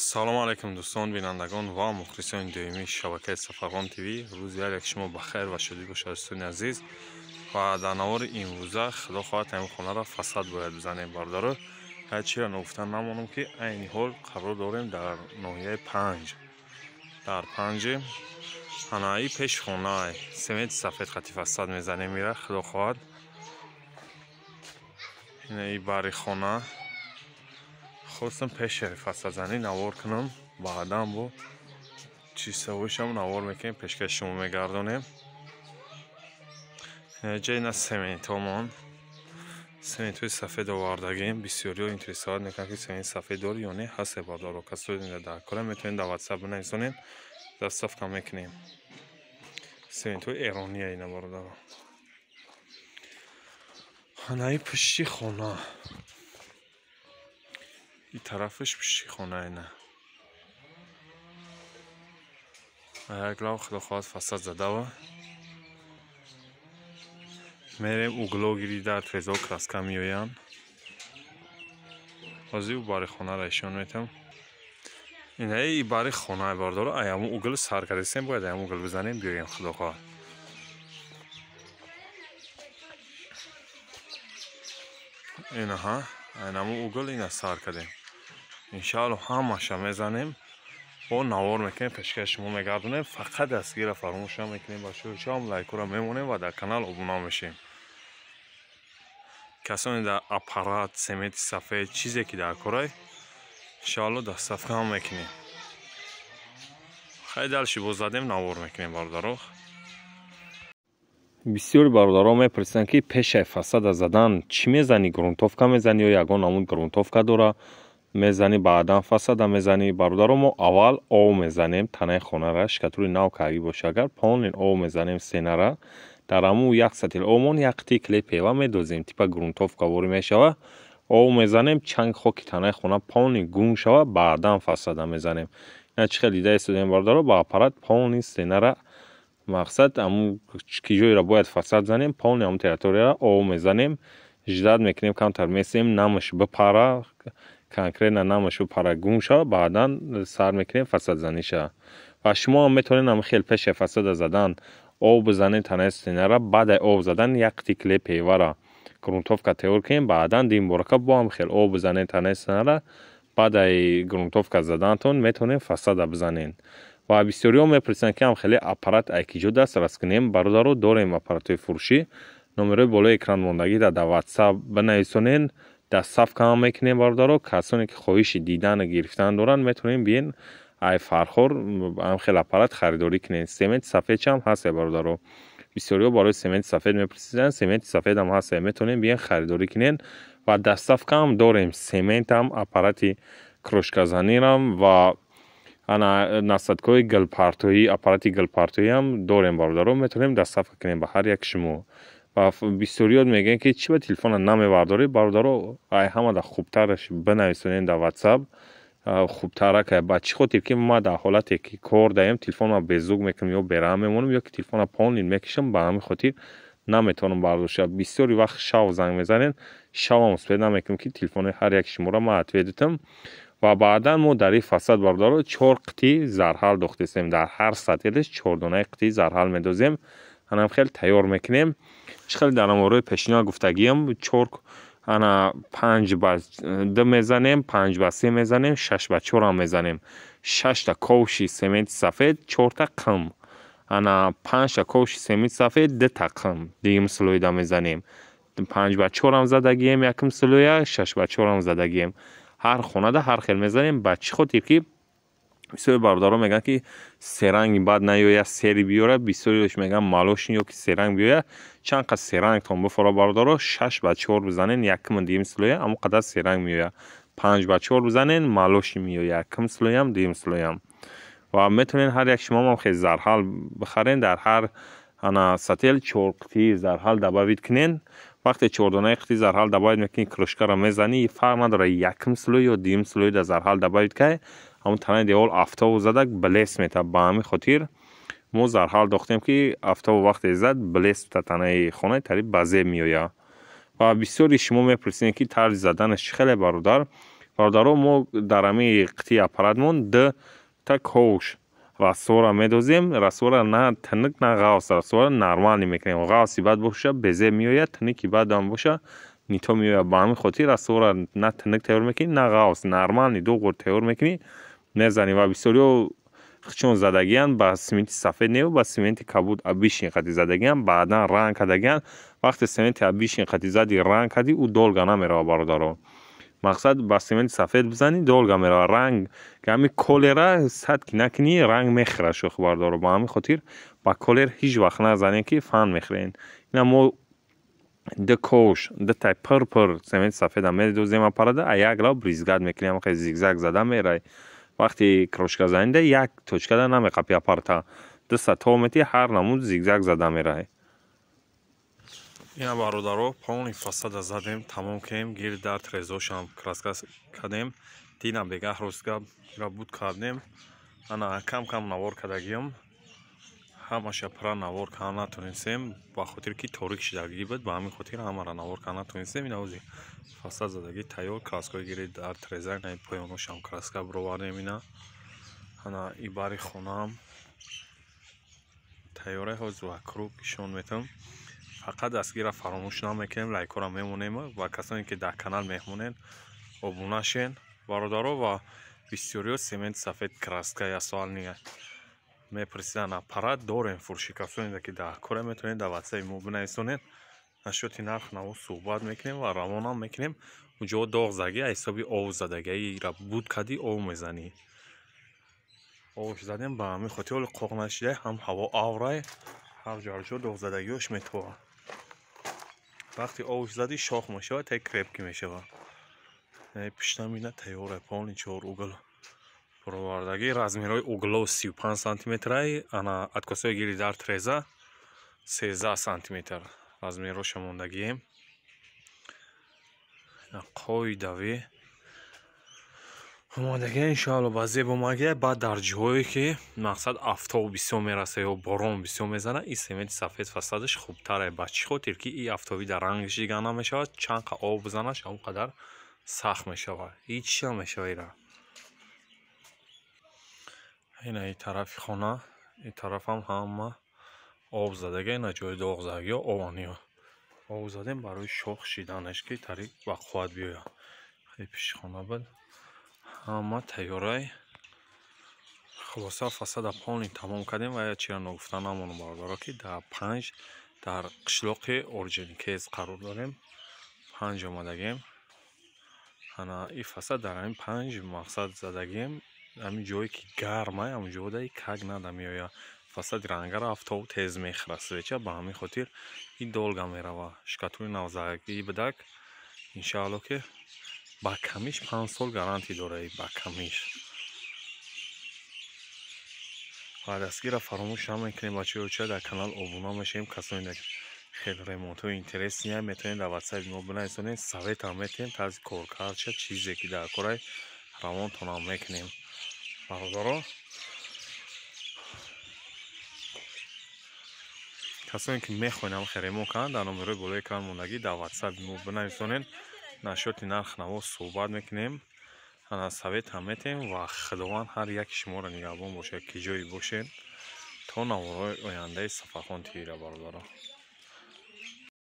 Салом алейкум дӯстон, бинандагон ва мухлисони доимии шабакаи Сафархон ТВ. Рӯзи ҳар як шумо ба хайр ва шодӣ бошад, дӯстони азиз. Ва дар навори имрӯза худо хоҳад ҳамин хонаро фасад бояд бизанем, бародаро. Ҳар чиро ногуфта намонам, ки айни ҳол қарор дорем дар ноҳияи Панҷ. Дар Панҷи ҳанаи пеши хонае сементи сафед хати фасад мезанем ира, худо хоҳад. Инаи бари хона хостам пеши фасадзанӣ навор кунам, баъдан бо чистовишам навор мекунем, пешкаши шумо мегардонем. Ҷа ина сементҳомон, сементҳои сафед овардагем. Бисёриҳо интересовать мекунанд, ки сементи сафед дорӣ ё не. Ҳасте, бародаро, касоне дар кора метавонед дар Ватсап бинависонед, доставка мекунем. Сементҳои эрония ина, бародаро. Ҳанаи пушти хона, и тарафаш пушти хона ина. Як лав худо хоҳад фасад задава. Мерем угло гирида, трезо краска меоянд. Ҳозир ӯ бари хонаро ишон метам. Инаи и бари хона, бародаро, аяму угл сар кардастем, бояд аяму угл бизанем, биёем, худо хоҳад. Инаҳа, айнаму угл ина сар кардем. Иншаалло ҳамаша мезанем, бо навор мекунем, пешкаши шумо мегардонем. Фақат дастгирро фаромӯш намекунем, бачаҳо, лайкҳоро мемонем ва дар канал обуна мешем. Касоне дар аппарат, сементи сафед, чизе ки дар корай, иншаалло доставка ҳам мекунем. Хай, дальше боз задем, навор мекунем, бародаро. Бисёри бародаро мепурсанд, ки пешаи фасада задан чӣ мезанӣ, грунтовка мезанӣ ё ягон намуд грунтовка дора мезанӣ, баъдан фасада мезанӣ? Бародаро, мо аввал ов мезанем танаи хонара, штукатури нав кардагӣ боша агар, полный ов мезанем стенара. Дар ҳамун як сатил овмон як қитъи клей пева медозем, типа грунтовка ворӣ мешава. Ов мезанем, чанг хоки танаи хона полный гум шава, баъдан фасада мезанем. Ина чӣ хел дида истодем, бародаро, ба аппарат полный стенара, мақсад ҳамун ки ҷойро бояд фасад занем, полный ҳамун территорияро ов мезанем, ждать мекунем, камтар месем, намаш бипара, конкретно намаш бипара, гум шава, баъдан сар мекунем фасадзаниша. Ва шумо ҳам метавонед ҳамин хел пеши фасада задан ов бизанед танаи стенара, баъдаи ов задан як қитъи клей певара грунтовка тайёр кунем, баъдан димборака бо ҳам хел ов бизанед танаи стенара, баъдаи грунтовка заданатон метавонед фасада бизанед. Ва бисёриҳо мепурсанд, ки ҳам хеле аппарат ай ки ҷо дастрас кунем. Бародаро, дорем аппаратҳои фурӯшӣ, номерои болои экран мондагӣ дар Ватсап бинависонед, доставка ҳам мекунем, бародаро. Касоне ки хоҳиши дидану гирифтан доранд, метавонед биен ай Фархор ҳам хел аппарат харидорӣ кунед. Сементи сафедча ҳам ҳасте, бародаро. Бисёриҳо барои сементи сафед мепурсиданд, сементи сафедам ҳасте, метавонед биен харидорӣ кунед ва доставка ҳам дорем. Сементам, аппарати крошказанирам ва ана насадкҳои гилпартоӣ, аппарати гилпартоиам дорем, бародаро, метавонем доставка кунем ба ҳар як шумо. Ва бисёриёт мегӯянд, ки чӣ ба телефона намебардорӣ. Бародаро, ай ҳамада хубтараш бинависонед дар Ватсап, хубтарак. Ба чӣ хотир ки ма дар ҳолате ки кор даем, телефонро безук мекунам ё бераҳм мемонам, ё ки телефонро полный мекашам, ба ҳамин хотир наметавонам бардошта. Бисёри вақт шав занг мезанед, шавам успеть намекунам, ки телефони ҳар як шуморо ман ответ дитам. Ва баъдан мо дар ин фасад, бародаро, чор қитъи зарҳал дохтестем. Дар ҳар сатилаш чор донаи қитъи зарҳал медозем, анам хел тайёр мекунем. Чӣ хеле дар наворҳои пешина гуфтагиам, чор ана 5 ба 2 мезанем, 5 ба 3 мезанем, 6 ба 4 ҳам мезанем. Шашта ковши сементи сафед, чорта қим, ана панҷта ковши сементи сафед, дута қим, дуюм слойда мезанем. 5 ба 4 ҳам задагием якум слоя, 6 ба 4 ҳам задагием. Ҳар хонада ҳар хел мезанем. Ба чӣ хотир ки бисёри бародаро мегӯянд, ки серанги бад наёя, сери биёра. Бисёриш мегӯянд, молочный ё ки серанг биёя. Чанд қад серангтон бифора, бародаро, 6 ба 4 бизанен якуму дуюм слоя, ҳамон қадар серанг меоя. 5 ба 4 бизанен, молочный меоя якум слоям, дуюм слоям. Ва метавонед ҳар як шумоам хел зарҳал бихарен, дар ҳар ана сател чор қитъи зарҳал добавить кунен. Вақте чордонаи қитъи зарҳал добавить мекунӣ, крошкаро мезанӣ, фарқ надорад, якум слой ё дуюм слой дар зарҳал добавить кай, ҳамон танаи девол афтобу задак блеск метаб. Ба ҳамин хотир мо зарҳал дохтем, ки афтобу вақте зад, блеск танаи хонаи тари ба зеб меояд. Ва бисёри шумо мепурсед, ки тарзи заданаш чӣ хеле, бародар. Бародаро, мо дар ҳамин қитъи аппаратмон д та ковш раствора медозем. Раствора на тинук, на ғафс, раствора нормалӣ мекунем. Ғафси бад боша, безеб меояд, тинуки бадам боша, нито меояд. Ба ҳамин хотир раствора на тинук тайёр мекунӣ, на ғафс, нормалӣ ду ғур тайёр мекунӣ, мезанӣ. Ва бисёриҳо чун задагиянд ба сименти сафед не, ба сименти кабуд обычный қати задагиянд, баъдан ранг кардагиянд. Вақте сименти обычный қати зади, ранг кардӣ, ӯ долго намерава, бародаро. Мақсад, ба сименти сафед бизанӣ, долго мерава. Ранг ҳами колера сад ки накунӣ, ранг мехӯрад, шӯх бародаро. Ба ҳамин хотир ба колер ҳеҷ вақт назанем, ки фан мехӯрен. Ина мо ду ковш, дутай пир пир сементи сафеда медозем аппарада, а як лав брызгать мекунем, хе зигзаг зада мерай. Вақти крошка занида, як точкада намеқапи аппарата, дуса то мети, ҳар намуд зигзаг зада мерай. Ина, бародаро, полный фасада задем, тамом кардем, гирд дар трезошам краска кардем. Дина бегаҳ ростга буд кардем. Ана кам кам навор кардагиём, ҳамаша пурра навор карда натонистем, ба хотире ки торик шидагӣ буд. Ба ҳамин хотир ҳамаро навор карда натонистем. Ина ози фасад задагӣ тайёр, краскаҳои гирд дар треза, ина поёношам краска бировардем. Ина ана и бари хонаам тайёра, ҳозир вокруг ишон метавам. Фақат дастгирра фаромӯш намекунем, лайкҳоро мемонем ва касоне ки дар канал меҳмонен, обуна шен, бародаро. Ва бисёриҳо сементи сафед краска асфальтный мепурсиданд. Аппарат дорем фурӯши. Касоне ки дар кора, метавонед дар ватсапи мо бинависонед, насчёти нарх наво суҳбат мекунем ва равонам мекунем. Уҷо доғ задагӣ аз ҳисоби ов задагиира буд кардӣ, ов мезанӣ. Ов задем, ба ҳамин хотир ҳоли қоқ нашида, ҳам ҳаво аврай, ҳар ҷо ҳар ҷо доғзадагиҳош метовад. Вақти ов задӣ, шох мешавад, тай крепкий мешавад. Пиштам ина тайёра, полный чор угол баровардагӣ. Размерҳои угло 35 сантиметрай, ана откосҳои гири дар треза 13 сантиметр размерҳоша мондагием. Қоидавӣ омодагӣ, иншоалло, ба зеб омадагия. Баъд дар ҷоҳое ки, мақсад, афтоб бисёр мераса ё борон бисёр мезанад, ин сементи сафед фасадаш хубтаре. Ба чӣ хотир ки ин афтобӣ дар рангаш дигар намешавад, чанд қа об бизанаш, ҳамон қадар сахт мешавад, ҳеҷ чиз намешавад ира. Ина и тарафи хона, ин тарафам ҳама об задага. Ина ҷои доғ задагиҳо ованиё об задем барои шох шиданаш, ки тариқ ба қувват биёяд. Пиши хона буд, ҳама тайёрай. Хулоса, фасада полный тамом кардем. Ва чира ногуфта намонам, бародаро, ки дар Панҷ, дар қишлоқи Орджоникидзе қарор дорем. Панҷ омадагем. Ана и фасад дар ҳамин Панҷ, мақсад, задагем. Ҳамин ҷое ки гармай, ҳамон ҷода как надо меояд. Фасади рангара афтоб тез мехӯрад, свеча, ба ҳамин хотир и долго мерава. Штукатури навзагӣ будак, иншоалло, ки ба камиш 5 сол гарантӣ дорад, ба камиш. Ва дастгирра фаромӯш намекунем, бачаҳо, дар канал обуна мешавем. Касоне хеле ремонтҳои интересные, метавонед дар ватсапи мо бинависонед, советам метиҳем, тарзи коркардша, чизе ки дар корай, равонтонам мекунем, бародаро. Касоне ки мехоҳед ҳам ремонт кунанд, дар номерҳои болои экран мондагӣ дар ватсапи мо бинависонед, насчёти нарх наво суҳбат мекунем, совет ҳам метиҳем. Ва Худованд ҳар яки шуморо нигаҳбон бошад, ки ҷое бошед. То наворҳои ояндаи Сафархон ТВра, бародаро.